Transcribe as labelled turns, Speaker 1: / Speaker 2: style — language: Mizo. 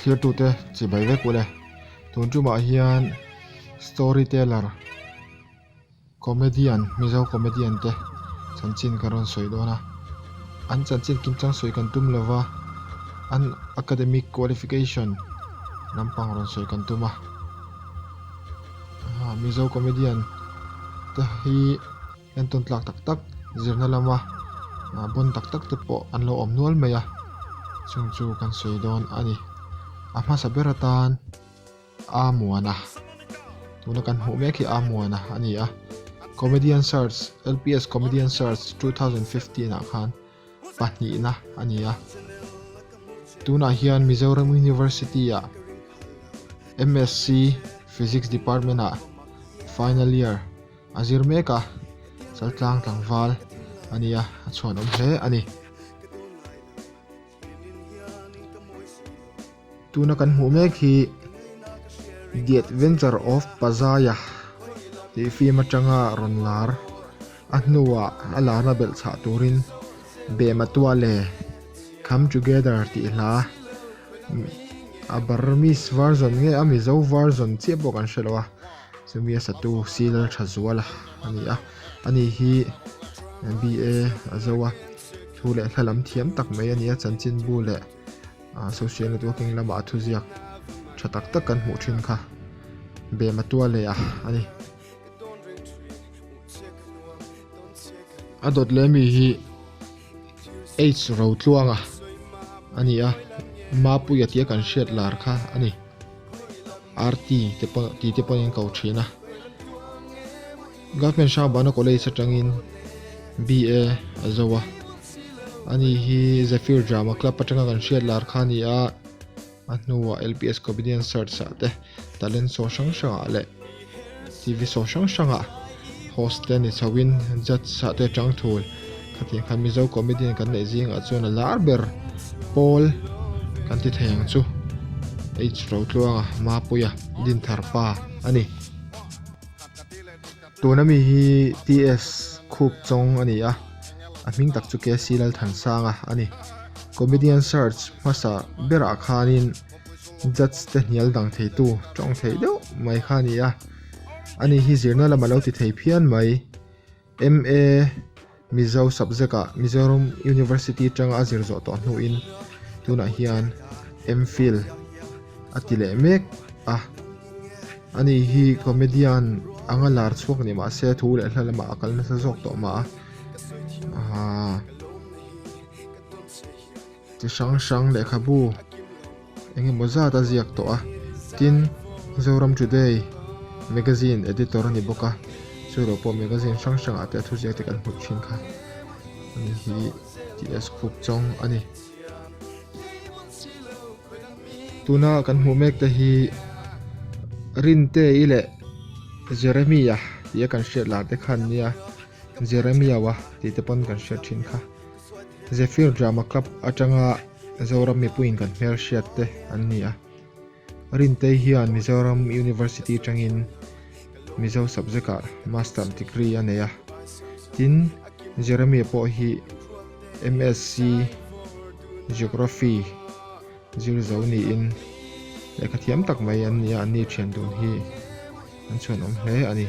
Speaker 1: Thirtute chibai vek ule. Tun tumah hian story teller comedian Mizo comedian te chanchin ka rawn sawi dawn a. An chanchin kimchang sawi kan tum lova an academic qualification lampang rawn sawi kan tum a. Mizo comedian te hi. Entawn tlak tak tak zirna lama bawn tak tak te pawh an lo awm nual mai a, chung chu kan sawi dawn a ni. A hmasa ber atan Amuana, tuna kan hmuh mek hi Amuana a ni a, Comedian Search, LPS Comedian Search 2015 ah khan pahnihna a ni a. Tunah hian Mizoram University ah MSc Physics Department ah final year A zir mek a, chaltlang tlangval a ni a, a chhuanawm hle a ni. Tuna kan hmuh mek hi The Adventure of Pazaya tih film atanga rawn lar a hnuah a larna belh chhah turin Bematuale Come Together tih hla a Burmese version nge a Mizo version chiah pawh kan hre lo a. Chumi a satu Silal Thazuala a ni a, ani hi BA a zo a, thu leh hla lam thiam tak mai a ni a, chanchinbu leh social networking lamah a thuziak tha tak tak kan hmuh thin kha Bematua leh a a ni. A dawt leh mi hi H Rotluanga a ni a, Mapuia tia kan hriat lar kha a ni. RT te pawh tih te pawhin an ko thin a. Government Hrangvana College atangin BA a zo a. Ani hi Zephyr Drama Club atanga kan hriat lar kha a ni a, a hnuah LPS Comedian Search ah te talent show hrang hrangah leh TV show hrang hrangah host te ni chhoin judge ah te tang thul. Khatiang khan Mizo comedian kan neih zingah chuan a lar ber pawl kan ti thei ang chu H Rotluanga Mapuia Dinthar pa a ni. Tuna mi hi TS Khup Chawng a ni a, a hming tak chu KC Lalthansanga a ni. Comedian search hmasa berah khanin judge te hnial dang theitu tawng thei deuh mai kha a ni a, ani hi zirna lam a lo ti thei phian mai. MA Mizo subject ah Mizoram University atanga a zir zawh tawh hnuin tunah hian MPhil a ti leh mek a. Ani hi comedian anga lar chhuak ni mah se thu leh hla lamah a kal nasa zawk tawh mah a. Aaa chi hrang hrang lehkhabu eng emaw zat a ziak tawh a tin Zoram Today magazine editor a ni bawk a chu erawh pawh magazine hrang hrang ah te a thuziak te kan hmuh thin kha ani hi TS Khup Chawng a ni. Tuna kan hmuh mek te hi Rinte-i leh Jeremia tih a kan hriat lar te kha an nia Jeremia-a tih te pawn kan hriat thin kha. Zephyr Drama Club atanga Zoram mipuiin kan hmelhriat te an ni a. Rintei hian Mizoram University atangin Mizo subject ah Master degree a nei a. Tin, Jeremy pawh hi MSc Geography zir zo niin lehkha thiam tak mai an ni a, anni thian dun hi an chhuanawm hle a ni.